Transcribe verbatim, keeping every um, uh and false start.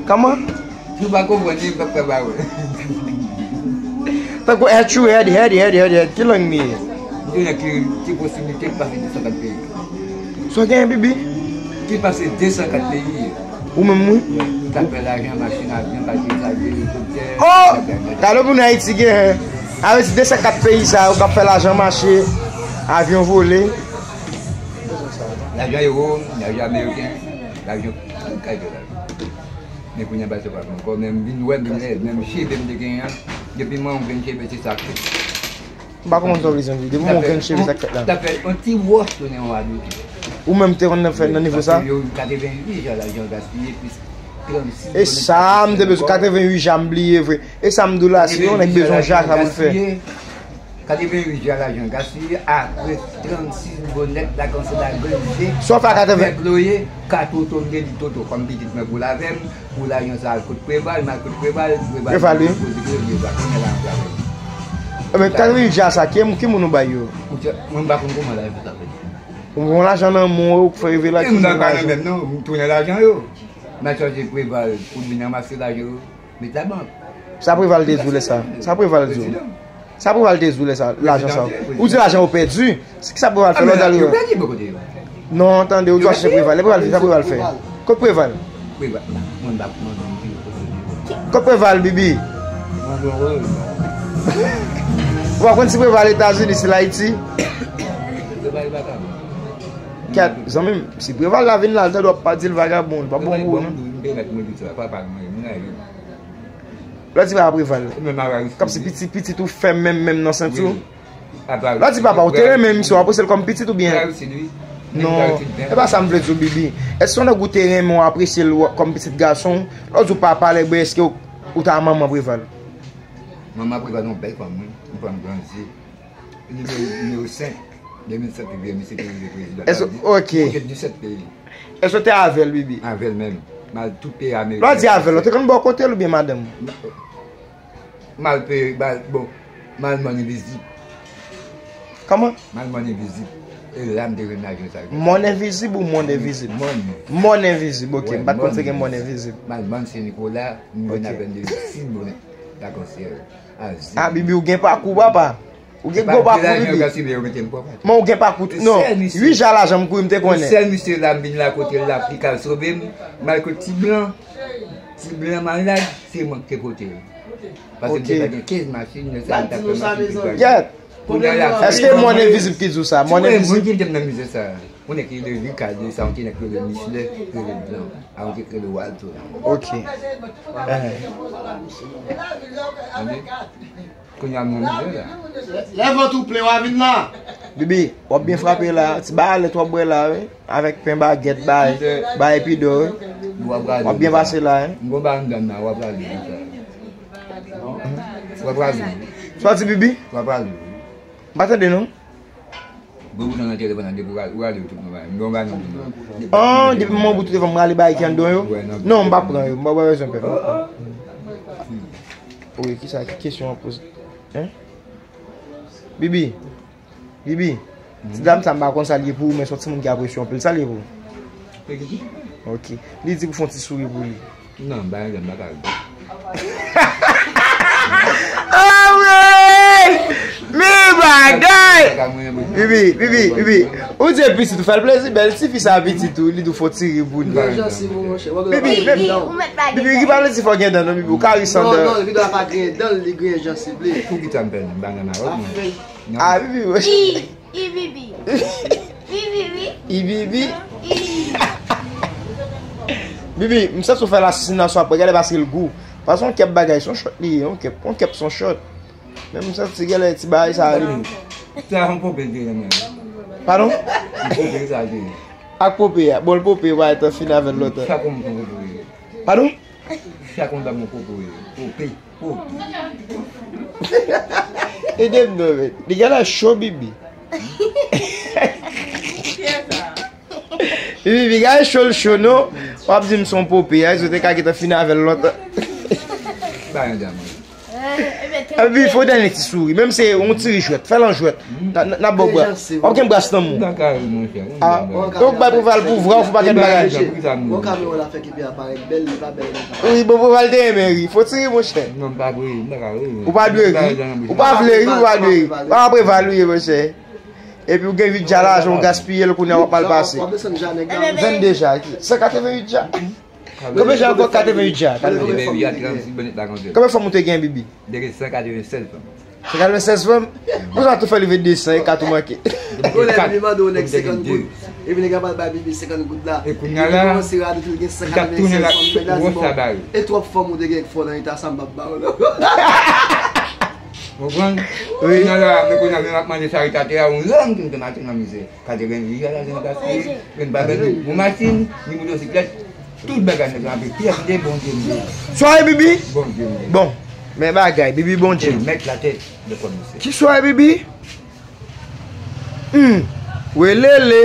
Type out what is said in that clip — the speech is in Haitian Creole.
Kòman? Si w pa konprann li, m p ap fè ba ou. Tankou head to head, head, head, head, head. Ki lang li ye? M te wè ki, ki posiblite k pase de san kat peyi. Sa w genyen, Bibi? Ki pase de san kat peyi. Ou menm, wi. K ap fè lajan, machin, avyon, pati, sa, helikoptè. Oh! Gade moun Ayiti genyen. Avè di de san kat peyi sa yo k ap fè lajan mache, avyon vole. Lajan ewo, lajan ameriken, lajan tout kalite lajan. Men kounye a bagay sa pa bon ankò, men m vin wè, m vin lèd, men cheve m te genyen an, depi mwen yon grenn cheve se sa k fèt. M pa konprann sa w vle di, depi mwen yon grenn cheve sa k fèt la. T ap fè yon ti wòch tounen yon adouti. Ou menm te konn fè nan nivo sa? Katrevenhuit jan lajan gaspiye, plis trannsis. E sa, m te bezwen katrevenhuit jan m bliye vre. E sa m di w la, si yon nèg bezwen jan sa pou l fè. Katrevenhuit jan lajan gaspiye, apre trannsis bonèt, vakanse lagrize, sa w fè a katreven? Fè ploye, kat oto, m te di Toto, kòm pitit mwen pou l avè m, pou lajan sa al kot Preval, m al kot Preval, Preval, Preval, wi. Poze ke yo pa konnen la antre avè m. Ebyen, katrevenhuit jan sa, ki, ki moun ou bay yo? Ou te, mwen m pa konn kòman lajan sa fèt. Ou pran lajan nan men w, ou fè rive la, e ki moun ou bay yo? Menm non, m tounen lajan yo. M al chèche Preval pou l vin ranmase lajan yo. Met labank. Sa Preval te di w lè sa? Sa Preval di w? Sa Preval te di w lè sa? Lajan sa. Ou di lajan yo pèdi? Kisa Preval fè lè w t al yo? Yo pèdi bò kote yo. Non, tande, ou di w al chèche Preval. Lè Preval vin, sa Preval fè? Kot Preval? Preval, mwen pa mwen menm ki kote yo. Kot Preval, Bibi? Mwen pa wè. Ou pa konn si Preval Etazini, si l Ayiti? Preval pa ka. Kèt, zanmi m, si Preval la vin la, l tande w ap pa di l vagabon, li pa bon pou ou, non. Preval bon, m te mèt mwen di sa, papa mwen, mwen la yo. Lè w di papa Preval, kòmsi pitit, pitit ou fè menm, menm nan senti w. Lè w di papa, ou te renmen misye, w apresye l kòm pitit oubyen? Non, e pa sa m vle di w, Bibi. Èske yon nèg ou te renmen, w apresye l kòm pitit gason w, lè w di w papa Lèbè, èske ou, ou ta manman Preval? Manman Preval yon bèl fanm, wi. Yon fanm gran zye. Nimewo, nimewo senk, de mil sèt, li vin, misye te rive prezidan. Èske, ok. Monte disèt peyi. Èske w te avè l, Bibi? Avè l menm. M al tout peyi Ameriken. Lè w di avè l, ou te konn bò kote l oubyen madanm ou? M al peye, m al, bon, m al mòn envizib. Kòman? M al mòn envizib. E la m te jwenn lajan sa yo. Mòn envizib ou mòn envizib? Mòn. Mòn envizib, ok. M pa t konn se gen mòn envizib. M al mòn Sen Nikola, m jwenn avè l de sis bonèt. Lakansyèl. A, Bibi, ou gen pakou, papa. Ou gen gwo pakou, Bibi. Men ou gen pakou tou. Non, uit jan lajan m kouri, m te konnen. Sèl misye la, m vin la kote l la, pou li ka sove m. M al kot ti blan. Ti blan malad, se mwen ki te pote l. Paske m te pa gen kenz machin, lè sa m t ap fè machin pi gwo. Èske mòn envizib ki di w sa? Mòn envizib ki te nan mize sa. Yon nèg ki rele Ricardo, sa, yon ti nèg ki rele Michel, ki rele Blan. A, yon ki rele Walter. Ok. Tande? Kounye a m nan mize la. Lè vant ou plen, w a vin la. Bibi, w ap byen frape la. Ti bagalèt w ap bwè la, wi. Avèk pen bagèt, bay, bay epi dò, wi. W ap byen pase la, wi. M gon bagay anndan la, w ap rale konsa. W ap rale. Sa w di, Bibi? W ap rale. M pa tande, non. Bon, bouton nan telefòn nan, depi w rale, w rale tout mwen, m gon bagay nan men mwen. Ah, depi mwen bout telefòn, m rale bagay ki anndan yo? Non, m pa pran yo, m pa bezwen pè. Wi, kisa, ki kesyon w ap poze? Hein? Bibi. Bibi. Ti dam sa, m pa konn sa l ye pou ou, men se yon timoun ki apresye w anpil. Sa l ye pou ou? Ok. Li di pou fè yon ti souri pou li. Non, bagay la, m pa ka ri. Ah wi! Men bagay! Bibi, Bibi, Bibi. Ou di pitit ou fè l plezi, bèl tifi sa pitit ou, li di w fè yon ti ri pou li. Bibi, Bibi, Bibi, ki pa vle di fò gen dan non, Bibi, ou ka ri san dan. Non, non, Bibi pa gen dan, li gen jansiv li. Pou ki sa m fè nan banana, wè mwen. Ah, Bibi, wi. Ibibi. Ibibi. Ibibi. Ibibi. Bibi, m santi w fè l asisinasyon apre, gade paske l gou. Paske yon kèp bagay, se yon chòt li ye, yon kèp, yon kèp se yon chòt. Men m santi gade ti bagay sa li. Sa yon pope l te renmen. Padon? Yon pope sa l te renmen. Ak pope a, bon l pope, yo pa gentan fin avè l lontan. Sa kòm pope. Padon? Sa kòm pope. Pope. Ede m non, men. Li genlè cho, Bibi. Bibi, gade cho l cho, non? W ap di m se yon pope, a, yo te ka gentan fini avè l lontan. Ba yon dam, wi. Epi fò w dènye ti souri. Menm se yon ti ri jwèt. Fè l an jwèt. N a bò bra. W ap gen bras nan men w. Ah, donk bay Preval pou vre, ou fè pakèt bagay. Bon, kamera la fè ki pi aparèt bèl, li pa bèl. Wi, bon, Preval te renmen ri. Fò ti ri, monchè. Non, m pa dwe ri, m pa ka ri. Ou pa dwe ri. Ou pa vle ri, ou pa dwe ri. Pa Preval ou ye, monchè. Epi ou gen uit dja la, jan w gaspiye l kounye a w ap mal pase. Vennde dja, san katrevenn uit dja. Konbyen dja ankò? Katrevenn uit dja. Konbyen fanm ou te gen, Bibi? Te gen san katrevennsèz fanm. San katrevennsèz fanm? Ou sa tou fè li vennde san e kat ou manke. Kounye a Bibi mande yon nèg senkant goud. Epi nèg la pral bay Bibi senkant goud la. E kounye a la, kòmanse rale tout gen san katrevennsèz fanm. Mennaj di bon, e twòp fanm ou te gen k fò nan eta sa m p ap ba w non. Konprann? Wi. Kounye a la, men kounye a, men m ap mande sa Rita te a, yon lang ki m te mache nan mizè. Katrevenn uit a la, se yon gaspiye. Men m pa vle di, yon machin, ni motosiklèt, tout bagay nèg la anpe. Pyès de Bondye m ye. Swa e Bibi? Bondye m ye. Bon, men bagay, Bibi Bondye. Se mèt latè de kòd misye. Ki swa e Bibi? Hmm. Welele.